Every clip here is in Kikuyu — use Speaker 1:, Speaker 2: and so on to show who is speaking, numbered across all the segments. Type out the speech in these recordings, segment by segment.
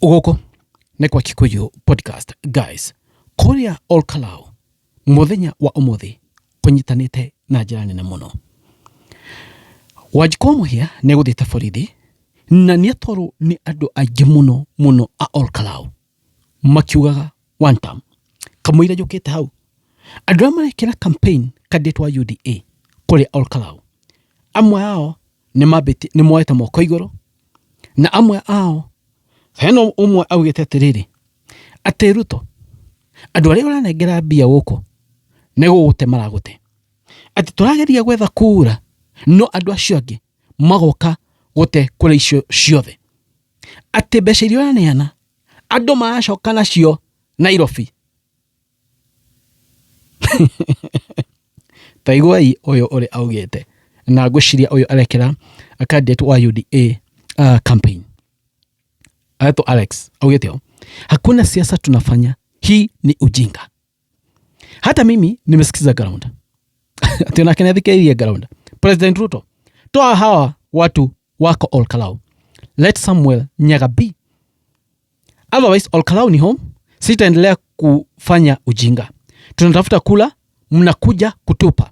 Speaker 1: Gũkũ nĩ kwa Kikuyu Podcast guys, kũrĩa Olkalau mũthenya wa ũmũthĩ kũnyitanĩte na njĩra nene mũno. Wanjikũ wa Mũhĩa nĩ egũthiĩte borithi na nĩ atwarwo nĩ andũ aingĩ mũno mũno a Olkalau makiugaga one term. Kamũira njũkĩte hau, andũ arĩa marekĩra campaign candidate wa UDA kũrĩa Olkalau, amwe ao nĩ mambĩtie nĩ moete moko igũrũ na amwe ao hena ũmwe augĩte atĩrĩrĩ, atĩ Ruto andũ arĩa ũranengera mbia gũkũ nĩ gũgũte maragũte, atĩ tũrageria gwetha kura no andũ acio angĩ magoka gũte kura icio ciothe, atĩ mbeca iria ũraneana andũ maracoka nacio Nairobi. Ta iguai ũyũ ũrĩa augĩte na ngwĩciria ũyũ arekĩra candidate wa UDA campaign aretwo Alex augĩte ũũ, hakuna siasa tunafanya, hii ni ujinga. Hata mimi nimesikiza ground ati onake nĩathikĩrĩirie ground. President Ruto, toa hawa watu wako Olkalau, let Samuel Nyaga be, otherwise Olkalau ni home. Sitaendelea kufanya ujinga, tunatafuta kula, mnakuja kutupa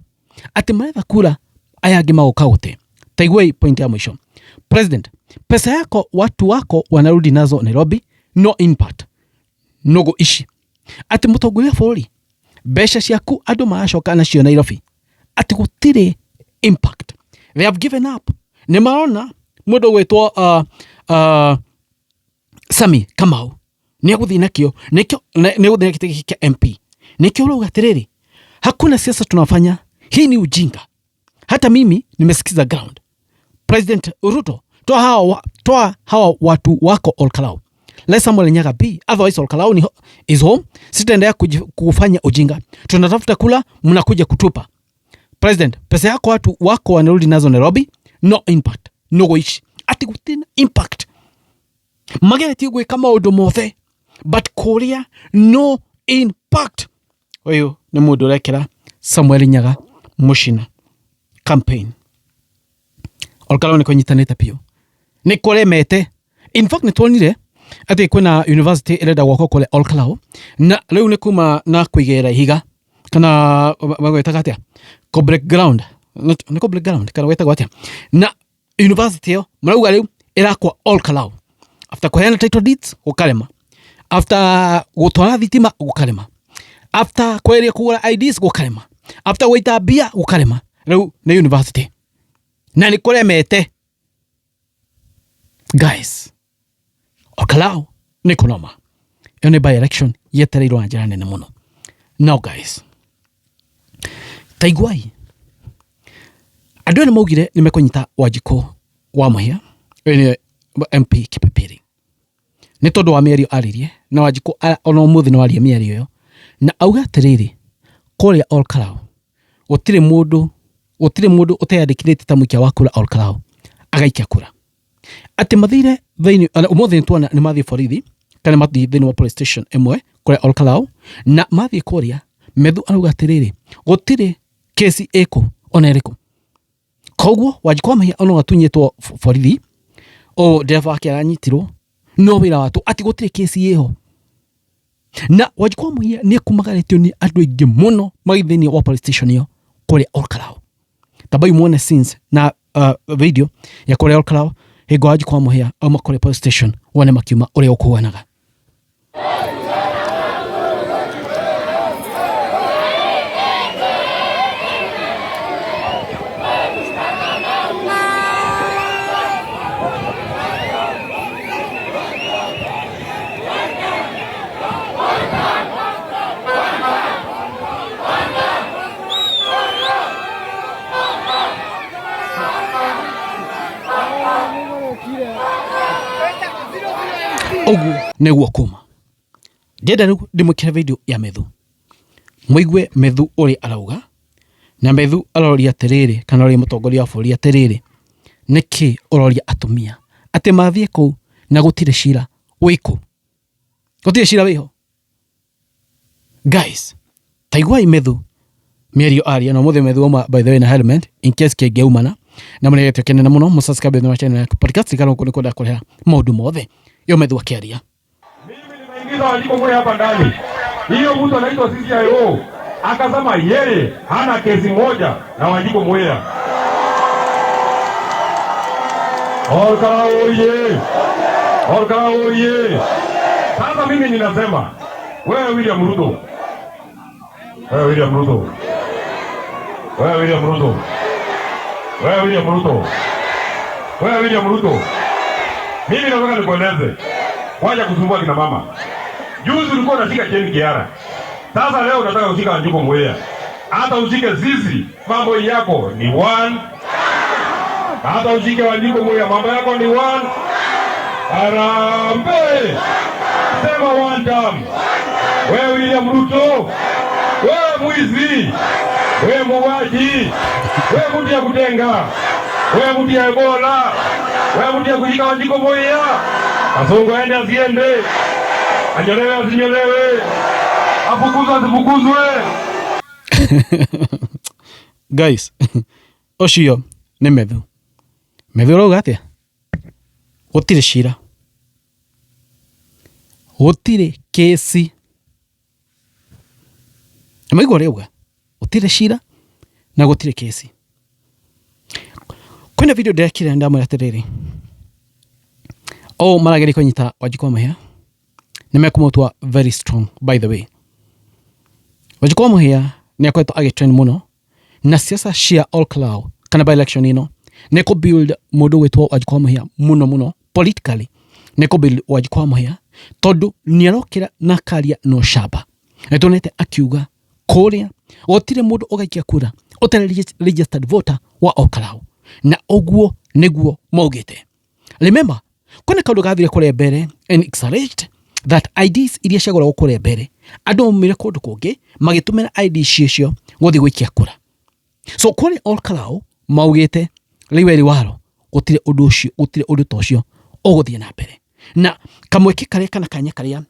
Speaker 1: ati maretha kura aya angĩ magoka gũte. Taiguai point ya mwisho. President, pesa yako watu wako wanarudi nazo Nairobi, no impact nũgũ ici. Atĩ mũtongoria wa bũrũri, mbeca ciaku andũ maracoka nacio Nairobi, atĩ gũtirĩ impact. They have given up. Nĩ marona mũndũ ũgwĩtwo Sami Kamau nĩ egũthiĩ nakĩo, nĩkĩo nĩ egũthiĩ na gĩtĩ gĩkĩ kĩa MP. Nĩkĩo ũrauga atĩrĩrĩ, hakuna siasa tunafanya, hii ni ujinga. Hata mimi nimesikiza ground. President Ruto, toa hawa watu wako Olkalau. Let Samuel Nyaga be, otherwise Olkalau ni, is home. Sitaendelea kufanya ujinga. Tunatafuta kula, mnakuja kutupa. President, pesa yako watu wako wanarudi nazo Nairobi, no impact. No goishi. Ati gũtirĩ na impact. Mageretie gwĩka maũndũ mothe, but kũrĩa no impact. Ũyũ nĩ mũndũ ũrekĩra Samuel Nyaga Mũcina campaign. Olkalau nĩ kũnyitanĩte biũ, nĩ kũremete. In fact nĩ tuonire atĩ kwĩna university ĩrenda gwakwo kũrĩa Olkalau, na rĩu nĩ kuma na kũigĩrĩra ihiga kana magwĩtaga atĩa, kũ break ground, nĩ kũ break ground kana gwĩtagwo atĩa, na university ĩyo marauga rĩu ĩrakwo Olkalau after kũheana title deeds gũkarema, after gũtwara thitima gũkarema, after kweria kũgũra IDs gũkarema, after gũita mbia gũkarema, rĩu nĩ university na nĩ kũremete. Guys, Olkalau nĩ kũnoma. Ĩyo nĩ by election yetereirwo na njĩra nene mũno. Now guys, taiguai andũ aya nĩ maugire nĩ mekũnyita Wanjikũ wa Mũhĩa, ũyũ nĩwe MP Kipipiri, nĩ tondũ wa mĩario aririe na Wanjikũ ona ũmũthĩ no arie mĩario ĩyo na auga atĩrĩrĩ, kũrĩa Olkalau gũtirĩ mũndũ ũteyandĩkithĩtie ta mũikia wa kura Olkalau agaikia kura, atĩ mathire thĩinĩ ũmũthĩ nĩ tuona nĩ mathiĩ borithi kana mathiĩ thĩinĩ wa police station ĩmwe kũrĩa Olkalau, na mathiĩ kũrĩa Methu arauga atĩrĩrĩ, gũtirĩ kesi ĩkũ ona ĩrĩkũ. Koguo Wanjikũ wa Mahia ona atunyĩtwo borithi, o ndereba wake aranyitirwo no wĩra watu, atĩ gũtirĩ kesi ĩho. Na Wanjikũ wa Mũhia nĩ ekumagarĩtio nĩ andũ aingĩ mũno magĩthiĩ thĩinĩ wa police station ĩyo kũrĩa Olkalau. Tambai muone scenes na video ya kũrĩa Olkalau hingo Wanjikũ wa Mũhĩa auma kũrĩa police station, wone makiuma ũrĩa ũkũhanaga. Ũguo nĩguo kuma ndĩrenda rĩu ndĩmwĩkĩre video ya Methu, mũigue Methu ũrĩa arauga. Na Methu aroria atĩrĩrĩ, kana ũrĩa mũtongoria wa bũrũri atĩrĩrĩ, nĩkĩ ũroria atumia atĩ mathiĩ kũu na gũtirĩ cira wĩkũ, gũtirĩ cira wĩho? Guys, taiguai Methu mĩario aria na ũmũthĩ. Methu auma by the way na helmet in case kĩngĩumana na mũrĩgĩtio kĩnene mũno. Mũsubscribe thĩinĩ wa channel ya podcast kana nĩ kwenda kũreha maũndũ mothe yo Methu akĩaria.
Speaker 2: Nimesikiza Wanjiku Muhia hapa ndani, hiyo mtu anaitwa CCIO akasema yeye hana kesi moja na Wanjiku Muhia. Olkalau oye! Olkalau oye! Sasa mimi ninasema wewe William Ruto, wewe William Ruto, wewe William Ruto, wewe William Ruto, wewe William Ruto, mimi nataka nikueleze, wacha kusumbua kina mama. Juzi ulikuwa unashika Jane Kihara, sasa leo unataka kushika Wanjiku Muhia. Hata ushike zizi, mambo yako ni one. Hata ushike Wanjiku Muhia, mambo yako ni one. Harambee! Sema one term. Wewe William Ruto, wewe mwizi, wewe muuaji, wewe mtu ya kutenga, wewe mtu ya Ebola, wewe mtu ya kushika Wanjiku Muhia. Kasongo aende asiende, anyolewe asinyolewe, afukuzwe asifukuzwe.
Speaker 1: Guys, ũcio nĩ Methu. Methu ũrauga atĩa? Gũtirĩ cira, gũtirĩ kĩci. Nĩmaigua ũrĩa auga? Gũtirĩ cira na gũtirĩ kĩci. Kwĩna video ndĩrekire ndamwĩra atĩrĩrĩ, o marageria kũnyita Wanjikũ wa Mũhĩa nĩ mekũmũtua very strong. By the way, Wanjikũ wa Mũhĩa nĩ akoretwo agĩtrend mũno na siasa cia Olkalau kana by election ĩno nĩ kũ build mũndũ gwĩtwo Wanjikũ wa Mũhĩa mũno mũno politically, nĩ kũ build Wanjikũ wa Mũhĩa tondũ nĩ arokĩra na akaria na ũcamba. Nĩ tuonete akiuga kũrĩa gũtirĩ mũndũ ũgaikia kura ũtarĩ registered voter wa Olkalau, na ũguo nĩguo maugĩte. Remember, kwĩna kaũndũ gathire kũrĩa mbere and it's alleged that IDs iria ciagũragwo kũrĩa mbere andũ maumire kũndũ kũngĩ magĩtũmĩra ID cicio gũthiĩ gũikia kura. So kũrĩa Olkalau maugĩte rĩu waro gũtirĩ ũndũ ũcio, gũtirĩ ũndũ ta ũcio ũgũthiĩ na mbere. Na kamweke karĩa kana kanya karĩa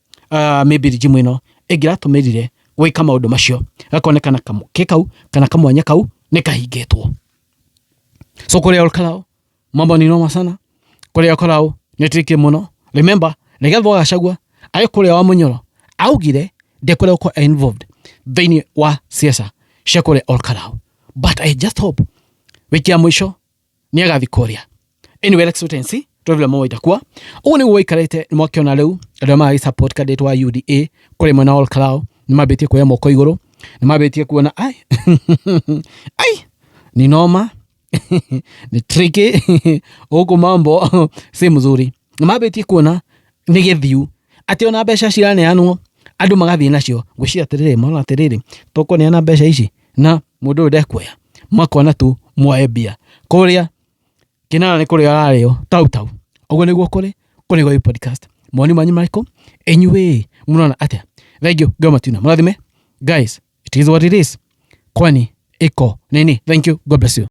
Speaker 1: maybe regime ĩno ĩngĩratũmĩrire gwĩka maũndũ macio gakonekana kamweke kau kana kamwanya kau nĩ kahingĩtwo. So kũrĩa Olkalau mambo ni noma sana. Kũrĩa Olkalau nĩ tricky mũno. Remember, Rigathi wa Gachagua arĩ kũrĩa wa Munyoro augire ndekwenda gũkorwo involved thĩinĩ wa siasa cia kũrĩa Olkalau, but I just hope wiki ya mũico nĩ agathiĩ kũrĩa. Anyway, let's wait and see tuone vile mambo itakuwa. Ũguo nĩguo waikarĩte. Nĩ mwakĩona rĩu andũ arĩa maragĩ support candidate wa UDA kũrĩa mwena wa Olkalau nĩ mambĩtie kuoya moko igũrũ, nĩ mambĩtie kuona ai ai ni noma, ni tricky huku, mambo si mzuri. Nĩ mambĩtie kuona nĩ gĩthiu atĩ ona mbeca ciraneanwo andũ magathiĩ nacio ngwĩciria atĩrĩrĩ, mona atĩrĩrĩ, tũkũneana mbeca ici na mũndũ ũyũ ndekuoya, makona tu muoe mbia kũrĩa kinara nĩ kũrĩa ararĩo tau tau. Ũguo nĩguo kũrĩ kũrĩ gwa podcast. Mawoni manyu marĩkũ inyuĩ? Mũrona atĩa? Thank you. Ngai matuna mũrathime. Guys, it is what it is, kwani iko nini? Thank you, God bless you.